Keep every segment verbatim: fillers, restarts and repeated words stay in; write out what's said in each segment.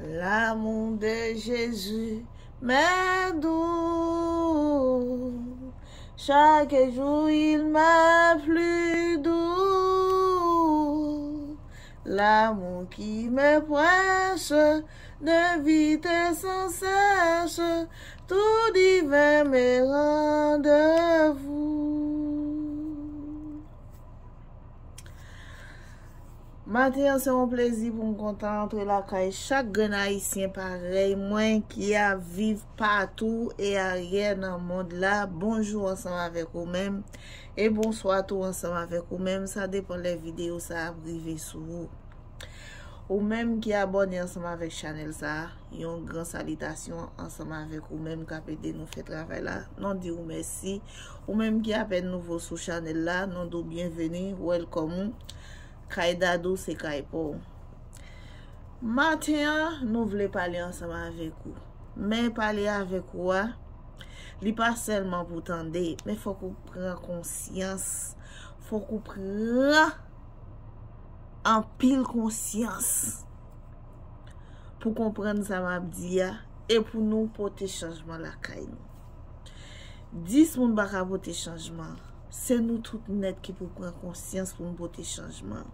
L'amour de Jésus m'est doux, chaque jour il m'est plus doux. L'amour qui me presse de vite et sans cesse, tout divin me rendez-vous. Maten an, se yon plezi pou m kontan antre lakay chak grenn Ayisyen parèy mwen ki ap viv patou e ayè nan mond la. Bonjou ansanm avèk ou menm, e bonswa tou ansanm avèk ou menm. Sa depann lè videyo sa ap rive sou ou. Ou menm ki abòne ansanm avèk chanèl sa, yon gran salitasyon ansanm avèk ou menm k ap ede nou fè travay la. Nou di w mèsi. Ou menm ki apèn nouvo sou chanèl la, nou di w byenveni, welcome ou. Kay Dadou se kay pa w. Maten an, nou vle pale ansanm avèk ou. Men pale avèk ou a, li pa sèlman pou tande, men fòk ou pran konsyans. Fòk ou pran anpil konsyans pou konprann sa m ap di a e pou nou pote chanjman lakay nou. Dis moun pa ka pote chanjman. Se nou tout nèt ki pou pran konsyans pou n pote chanjman.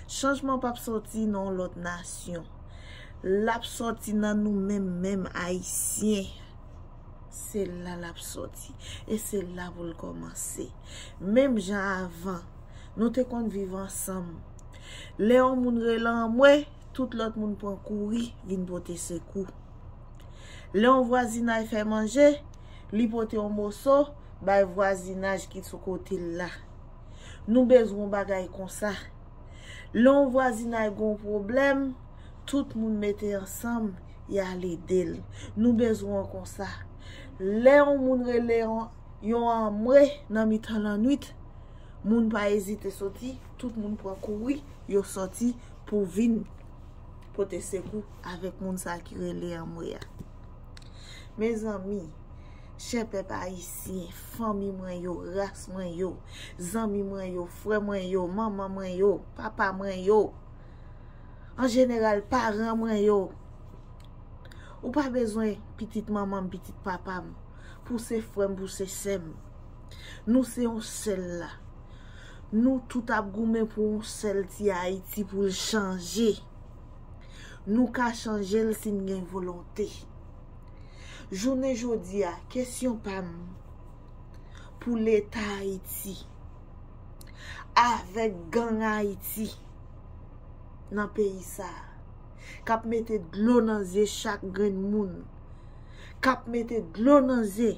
Chanjman p ap soti nan yon lòt nasyon. L ap soti nan nou menm, menm Ayisyen. Se la l ap soti. E se la pou l kòmanse. Menm jan avan, nou te konn viv ansanm. Lè yon moun rele anmwe, tout lòt moun pran kouri vin pote sekou. Lè yon vwazinay fè manje, li pote yon moso bay vwazinaj ki sou kote l la. Nou bezwen yon bagay konsa. Lè yon vwazinay gen yon pwoblèm, tout moun mete ansanm, y al ede l. Nou bezwen yon konsa. Lè yon moun rele yon, yon anmwe nan mitan lannwit, moun pa ezite soti, tout moun pran kouri, yo soti pou vin pote sekou avèk moun sa ki rele anmwe a. Mezanmi, chè pèp ayisyen, fanmi mwen yo, ras mwen yo, zanmi mwen yo, frè mwen yo, manman mwen yo, papa mwen yo, an jeneral, paran mwen yo. Ou pa bezwen pitit manman m, pitit papa m, pou se frè m, pou se sè m. Nou se yon sèl la. Nou tout ap goumen pou yon sèl ti Ayiti pou l chanje. Nou ka chanje l si n gen volonte. Jounen jodi a, kesyon pa m pou Leta Ayiti avèk gang Ayiti nan peyi sa a, k ap mete dlo nan zye chak grenn moun, k ap mete dlo nan zye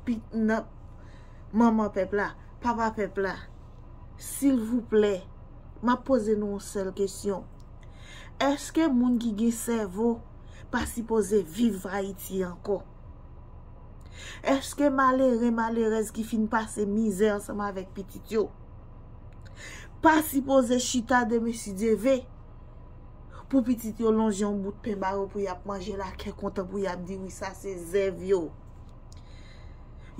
pi-, nan manman pèp la, papa pèp la. Silvouplè, m ap poze nou yon sèl kesyon. Èske moun ki gen sèvo pa sipoze viv Ayiti ankò? Èske malere, malerèz ki fin pase mizè ansanm avèk pitit yo pa sipoze chita demen si Dye ve pou pitit yo lonje yon bout pen ba yo pou y ap manje l a kè kontan, pou y ap di wi, sa se zèv yo?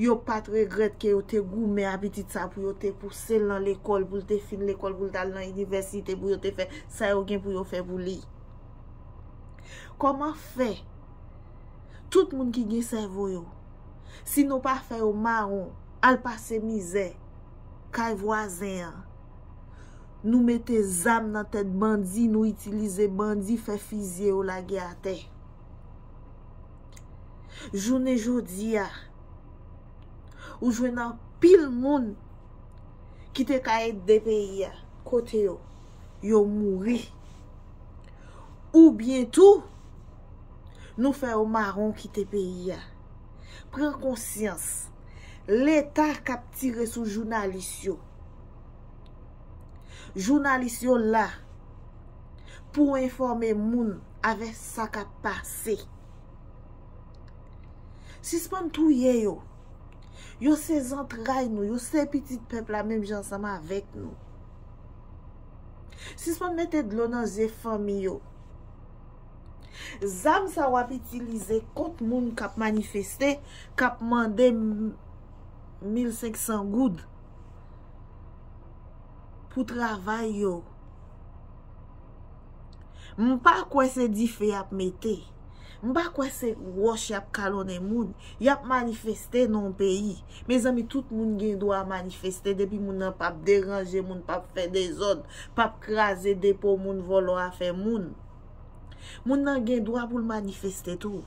Yo pa t regrèt ke yo te goumen a pitit sa pou yo te pouse l nan lekòl, pou l te fin lekòl, pou l t al nan inivèsite, pou yo te fè sa yo gen pou yo fè pou li. Kòman fè tout moun ki gen sèvo yo, si nou pa fè yo mawon, al pase mizè kay vwazen an, nou mete zam nan tèt bandi, nou itilize bandi fè fizye yo lage atè. Jounen jodi a, ou jwenn anpil moun ki te ka ede peyi a, kote yo? Yo mouri. Oubyen tou, nou fè yo mawon kite peyi a. Pran konsyans. Leta k ap tire sou jounalis yo. Jounalis yo la pou enfòme moun avèk sa k ap pase. Sispann touye yo. Yo se zantray nou, yo se pitit pèp la menm jan ansanm avèk nou. Sispann mete dlo nan zye fanmi yo. Zam sa w ap itilize kont moun k ap manifeste, k ap mande m-, mil senk san goud pou travay yo. M pa kwè se dife y ap mete. M pa kwè se wòch y ap kalonnen moun. Y ap manifeste nan yon peyi. Mezanmi, tout moun gen dwa manifeste. Depi moun nan p ap deranje moun, p ap fè dezòd, p ap kraze depo moun, vòlò afè moun, moun nan gen dwa pou l manifeste tou.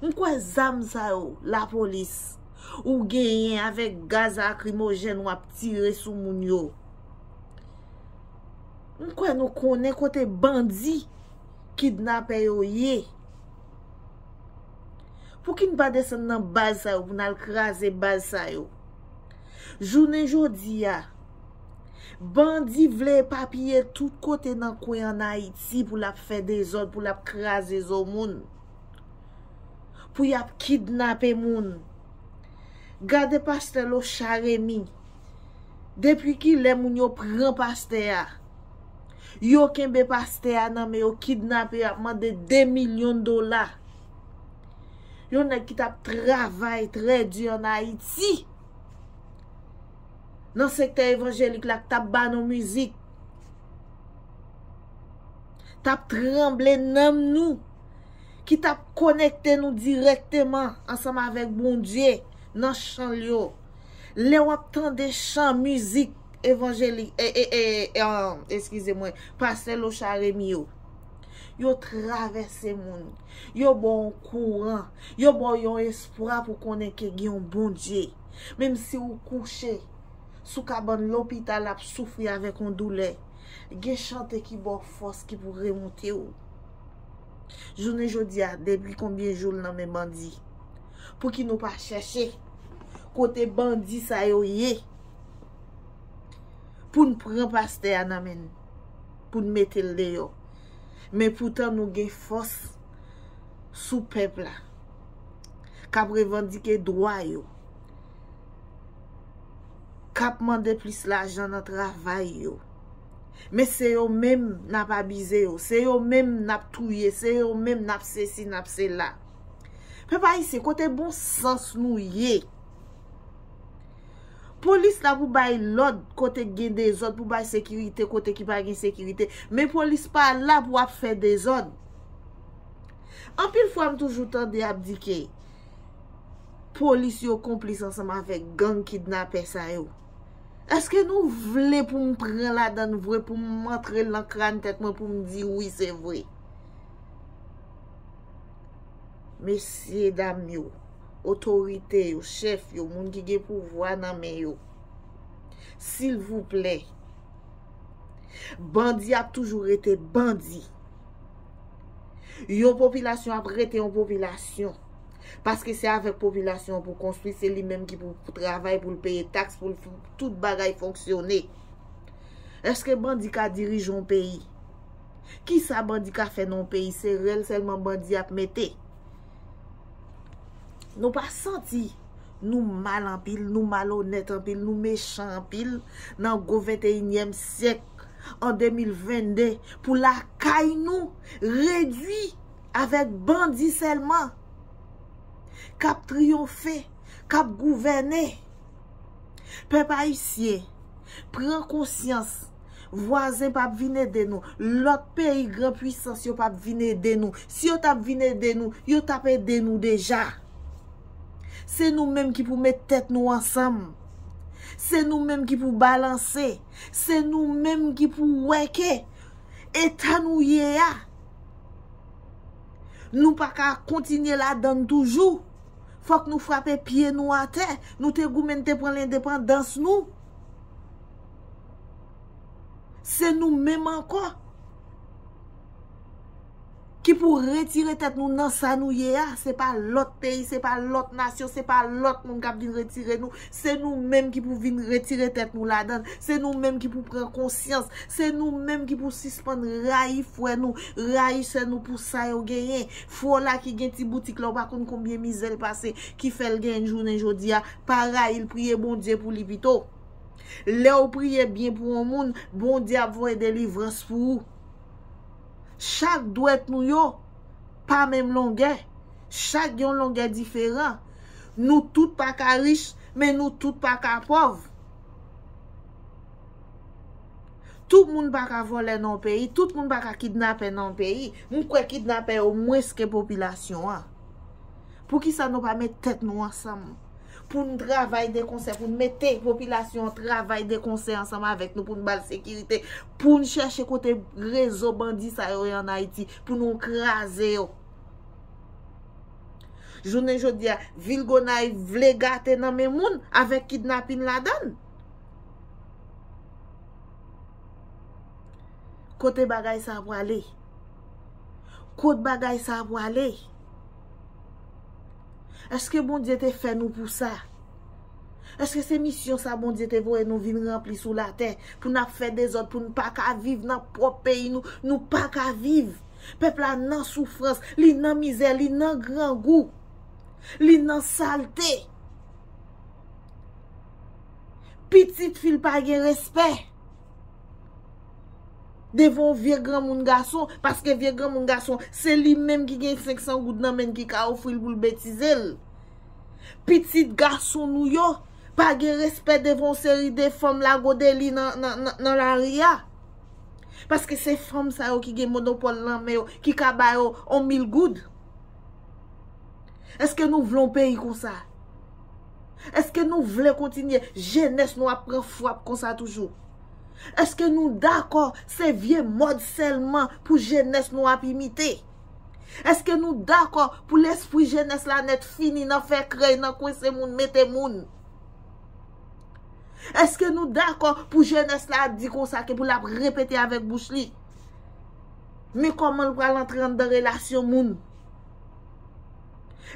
M kwè zam sa yo, lapolis, ou genyen avèk gaz lakrimojèn w ap tire sou moun yo. M kwè nou konnen kote bandi, kidnapè yo ye. Pouki n pa desann nan baz sa yo pou n al kraze baz sa yo? Jounen jodi a, bandi vle epapiye tout kote nan kwen ann Ayiti pou l ap fè dezòd, pou l ap kraze zo moun, pou y ap kidnape moun. Gade pastè Locha Remy. Depi kilè moun yo pran pastè a? Yo kenbe pastè a nan men yo, kidnape, y ap mande de milyon dola. Yon nèg ki t ap travay trè di ann Ayiti, nan sektè evanjelik la, k t ap ba nou mizik, t ap tranble nanm nou, ki t ap konekte nou dirèkteman ansanm avèk Bondye nan chan l yo. Lè w ap tande chan mizik evanjelik, e, e, e, e, an, eskize mwen, pastè Locha Remy yo, yo travèse moun, yo ba w yon kouran, yo ba w yon espwa pou konnen ke gen yon Bondye. Menm si w kouche sou kabann lopital ap soufri avèk yon doulè, gen chante ki ba w fòs ki pou remonte w. Jounen jodi a, depi konbyen jou l nan men bandi? Pouki nou pa chèche kote bandi sa yo ye pou n pran pastè a nan men n, pou n mete l deyò? Men poutan nou gen fòs sou pèp la k ap revandike dwa yo, k ap mande plis lajan nan travay yo. Men se yo menm n ap abize yo, se yo menm n ap touye, se yo menm n ap sesi, n ap sela. Pèp ayisyen, kote bon sans nou ye? Polis la pou bay lòd kote k gen dezòd, pou bay sekirite kote ki pa gen sekirite. Men polis pa la pou ap fè dezòd. Anpil fwa m toujou tande y ap di ke polis yo konplis ansanm avèk gang kidnapè sa yo. Èske nou vle pou m pran ladann vre, pou m antre l nan kràn tèt mwen, pou m di wi, se vre? Mesye dam yo, otorite yo, chèf yo, moun ki gen pouvwa nan men yo, silvouplè, bandi ap toujou rete bandi. Yon popilasyon ap rete yon popilasyon. Paske se avèk popilasyon an pou konstwi, se li menm ki pou travay, pou l peye taks, pou l f-, tout bagay fonksyone. Èske bandi ka dirije yon peyi? Kisa bandi ka fè nan yon peyi? Se rèl sèlman bandi ap mete. Nou pa santi nou mal anpil, nou malonèt anpil, nou mechan anpil nan gwo venteyinyèm syèk, an de mil vennde, pou lakay nou redwi avèk bandi sèlman k ap triyonfe, k ap gouvène? Pèp ayisyen, pran konsyans. Vwazen p ap vin ede nou. Lòt peyi gran pwisans yo p ap vin ede nou. Si yo t ap vin ede nou, yo t ap ede nou deja. Se nou menm ki pou met tèt nou ansanm. Se nou menm ki pou balanse. Se nou menm ki pou wè ke eta nou ye a, nou pa ka kontinye ladann toujou. Fòk nou frape pye nou atè. Nou te goumen, n te pran lendepandans nou. Se nou menm ankò ki pou retire tèt nou nan sa nou ye a. Se pa lòt peyi, se pa lòt nasyon, se pa lòt moun k ap vin retire nou. Se nou menm ki pou vin retire tèt nou ladann. Se nou menm ki pou pran konsyans. Se nou menm ki pou sispann rayi frè nou, rayi sè nou pou sa yo genyen. Frè w la ki gen ti boutik la, ou pa konn konbyen mizè l pase, ki fè l genyen jounen jodi a, pa rayi l, priye Bondye pou li pito. Lè w priye byen pou yon moun, Bondye ap voye delivrans pou ou. Chak dwèt nou yo pa menm longè. Chak gen yon longè diferan. Nou tout pa ka rich, men nou tout pa ka pòv. Tout moun pa ka vòlè nan yon peyi, tout moun pa ka kidnapè nan yon peyi. M kwè kidnapè yo mwens ke popilasyon an. Poukisa nou pa met tèt nou ansanm pou n travay de konsè, pou n mete popilasyon an travay de konsè ansanm avèk nou, pou n ba l sekirite, pou n chèche kote rezo bandi sa yo ye ann Ayiti, pou nou kraze yo. Jounen jodi a, vil Gonayiv vle gate nan men moun avèk kidnapin ladan l. Kote bagay sa a prale? Kot bagay sa a prale? Èske Bondye te fè nou pou sa? Èske se misyon sa Bondye te voye nou vin ranpli sou latè? Pou n ap fè dezòd, pou n pa ka viv nan pwòp peyi nou, nou pa ka viv. Pèp la nan soufrans, li nan mizè, li nan grangou, li nan salte. Pitit fi l pa gen respè devan yon vye granmoun gason, paske vye granmoun gason, se li menm ki gen senk san goud nan men l ki ka ofri l pou l betize l. Pitit gason nou yo pa gen respè devan yon seri de fanm lago deli nan, nan, nan, nan lari a. Paske se fanm sa yo ki gen monopòl nan men yo, ki ka ba yo yon mil goud. Èske nou vle yon peyi konsa? Èske nou vle kontinye jenès nou ap pran frap konsa toujou? Èske nou dakò se vye mòd sèlman pou jenès nou ap imite? Èske nou dakò pou lespri jenès la nèt fini nan fè krèy, nan kwense moun, mete moun? Èske nou dakò pou jenès la di konsa ke pou l ap repete avèk bouch li? Men kòman l pral antre anndan relasyon moun?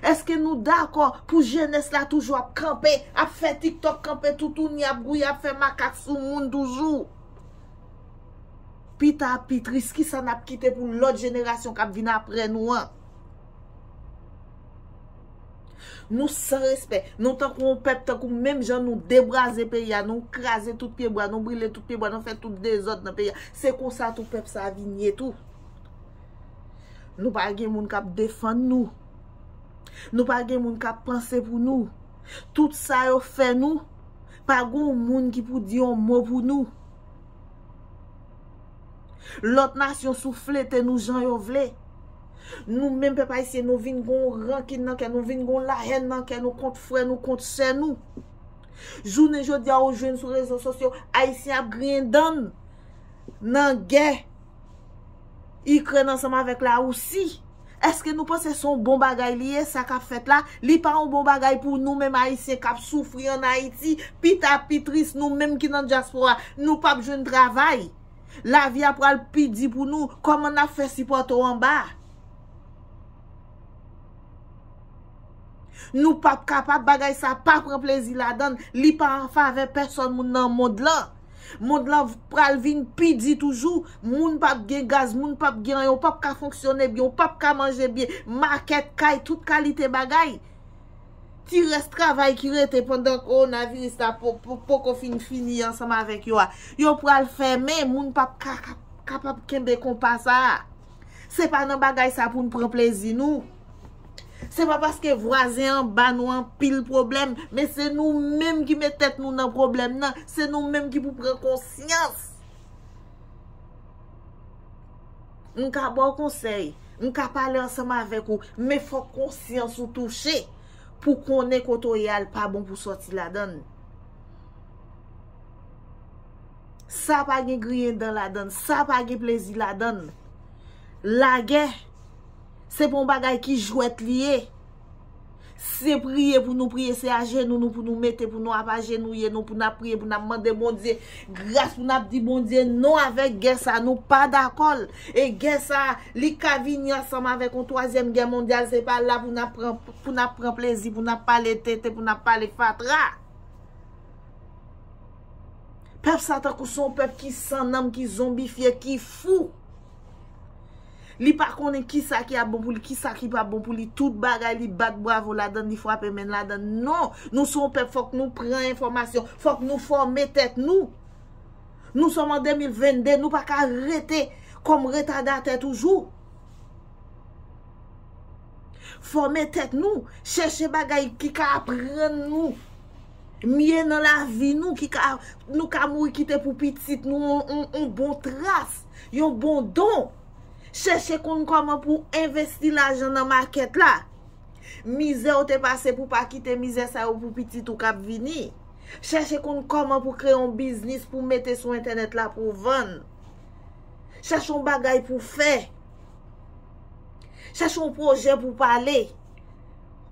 Èske nou dakò pou jenès la toujou ap kanpe, ap fè TikTok, kanpe toutouni, ap gouye, ap fè makak sou moun toujou? Pita pi tris, kisa n ap kite pou lòt jenerasyon k ap vin apre nou an? Nou san respè. Nou tankou yon pèp, tankou menm jan nou debraze peyi a, nou kraze tout pyebwa, nou brile tout pyebwa, nou fè tout dezòd nan peyi a. Se konsa tou pèp sa a vin ye tou. Nou pa gen moun k ap defann nou. Nou pa gen moun k ap panse pou nou. Tout sa yo fè nou, pa gen yon moun ki pou di yon mo pou nou. Lòt nasyon souflete nou jan yo vle. Nou menm pèp ayisyen, nou vin gon rankin nan kè nou, vin gon lahèn nan kè nou kont frè nou, kont sè nou. Jounen jodi a, ou jwenn sou rezo sosyo, Ayisyen ap griyen dan n nan gè Ikrèn ansanm avèk Lawousi. Èske nou panse se yon bon bagay li ye, sa k ap fèt la? Li pa yon bon bagay pou nou menm Ayisyen k ap soufri ann Ayiti. Pita pi tris, nou menm ki nan dyaspora, nou p ap jwenn travay. Lavi a pral pi di pou nou. Kòman n ap fè sipòte w anba? Nou p ap kapab, bagay sa pa pran plezi ladan l. Li pa an favè pèsòn moun nan mond lan. Mond lan pral vin pi di toujou. Moun p ap gen gaz, moun p ap gen anyen, ou p ap ka fonksyone byen, ou p ap ka manje byen. Makèt, kay, tout kalite bagay. Ti rès travay ki rete pandan kowonaviris la po-, po-, poko fin fini ansanm avèk yo a, yo pral fèmen, moun p ap ka, ka, kapab kenbe konpa sa a. Se pa nan bagay sa pou n pran plezi nou. Se pa paske vwazen an ba nou anpil pwoblèm, men se nou menm ki met tèt nou nan pwoblèm nan, se nou menm ki pou pran konsyans. M ka ba w konsèy, m ka pale ansanm avèk ou, men fòk konsyans ou touche pou konnen kote w ye a, l pa bon pou sòti ladan l. Sa pa gen griyen dan ladan l, sa pa gen plezi ladan l. Lagè, se pa yon bagay ki jwèt li ye. Se priye pou nou priye, se ajenou nou pou nou mete, pou nou ap ajenouye nou, pou n ap priye, pou n ap mande Bondye gras, pou n ap di Bondye non avèk gè sa, nou pa dakò l. E gè sa, li ka vini ansanm avèk yon twazyèm gè mondyal, se pa la pou n ap pran, pou n ap pran plezi, pou n ap pale tenten, pou n ap pale fatra. Pèp sa tankou se yon pèp ki san nanm, ki zonbifye, ki fou. Li pa konnen kisa ki ap bon pou li, kisa ki pa bon pou li. Tout bagay li bat bravo ladan, li frape men ladan. Non, nou se yon pèp, fòk nou pran enfòmasyon, fòk nou fòme tèt nou. Nou sòm an de mil venn de, nou pa ka rete kòm retadatè toujou. Fòme tèt nou, chèche bagay ki ka aprann nou Mye nan lavi nou ki ka, nou ka mouri kite pou pitit nou yon, yon, yon bon tras, yon bon don. Chèche konn kòman pou envesti lajan nan makèt la. Mizè w te pase pou pa kite mizè sa yo pou pitit ou k ap vini. Chèche konn kòman pou kreye yon biznis pou mete sou entènèt la pou w vann. Chèche yon bagay pou w fè. Chèche yon pwojè pou w pale.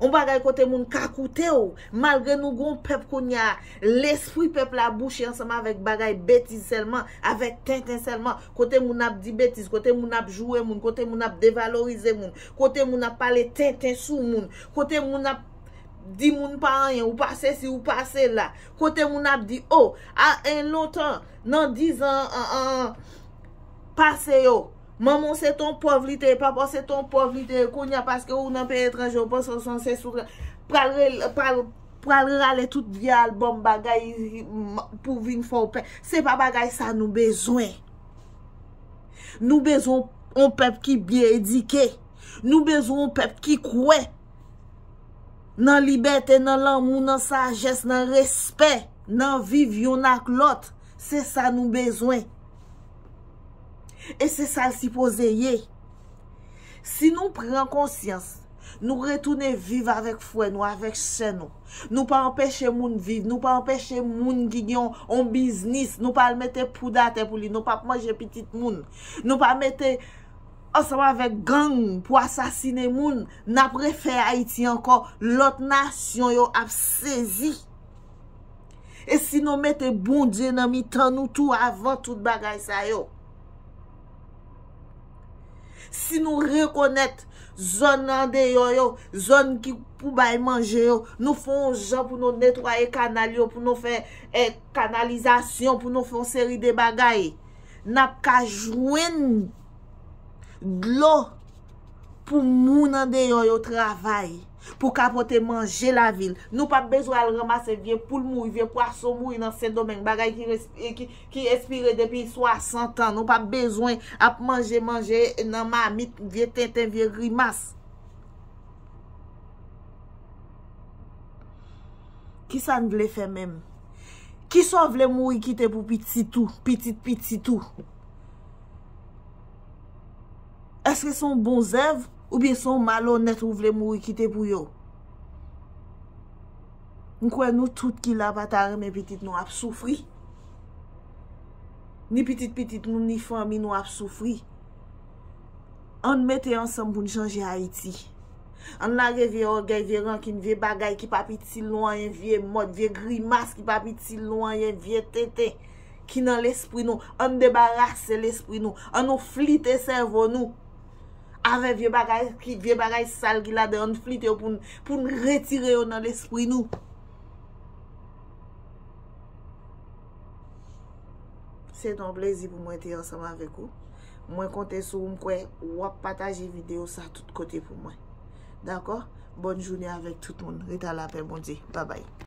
Yon bagay kote moun ka koute w. Malgre nou gon pèp kounye a, lespri pèp la bouche ansanm avèk bagay betiz sèlman, avèk tenten sèlman. Kote moun ap di betiz, kote moun ap joure moun, kote moun ap devalorize moun, kote moun ap pale tenten sou moun, kote moun ap di moun pa anyen, ou pa sesi, ou pa sela. Kote moun ap di, o, a, en lontan, nan dizan, an, an, pase yo, manman w se t on pòv li te ye, papa w se t on pòv li te ye, kounye a paske ou nan peyi etranje, ou panse w se yon sesi, ou pral, pral, pral rale tout vye albòm bagay pou vin fè w pè. Se pa bagay sa nou bezwen. Nou bezwen yon pèp ki byen edike. Nou bezwen yon pèp ki kwè nan libète, nan lanmou, nan sajès, nan respè, nan viv youn ak lòt. Se sa nou bezwen. E se sa l sipoze ye. Si nou pran konsyans, nou retounen viv avèk frè nou, avèk sè nou. Nou pa anpeche moun viv, nou pa anpeche moun ki gen yon, yon biznis, nou pa al mete poud atè pou li, nou p ap manje pitit moun. Nou pa mete ansanm avèk gang pou asasinen moun, n ap refè Ayiti ankò. Lòt nasyon yo ap sezi. E si nou mete Bondye nan mitan nou tou avan tout bagay sa yo. Si nou rekonèt zòn andeyò yo, zòn ki pou bay manje yo, nou fè yon jan pou nou netwaye kanal yo, pou nou fè, eh, kanalizasyon, pou nou fè yon seri de bagay. N ap ka jwenn dlo pou moun andeyò yo travay, pou ka pote manje lavil. Nou p ap bezwen al ranmase vye poul mouri, vye pwason mouri nan Sendomeng, bagay ki, ki, ki espire depi swasant an. Nou p ap bezwen ap manje manje nan mamit, vye tenten, vye grimas. Kisa n vle fè menm? Kisa w vle mouri kite pou pitit ou, pitit pitit ou? Èske se yon bon zèv oubyen se yon malonèt ou vle mouri kite pou yo? M kwè nou tout ki la pa ta renmen pitit nou ap soufri. Ni pitit pitit nou, ni fanmi nou ap soufri. Ann mete ansanm pou n chanje Ayiti. Ann lage vye ògèy, vye rankin, vye bagay ki p ap itil nou anyen, vye mòd, vye grimas ki p ap itil nou anyen, vye tenten ki nan lespri nou. Ann debarase lespri nou. Ann nou flite sèvo nou avè vye bagay ki, vye bagay sal ki ladan. Ann flite yo pou n, pou n retire yo nan lespri nou. Se te yon plezi pou mwen te ansanm avèk ou. Mwen konte sou ou, m kwè w ap pataje videyo sa tout kote pou mwen. Dakò? Bòn jounen avèk tout moun. Ret a lapè Bondye. Babay.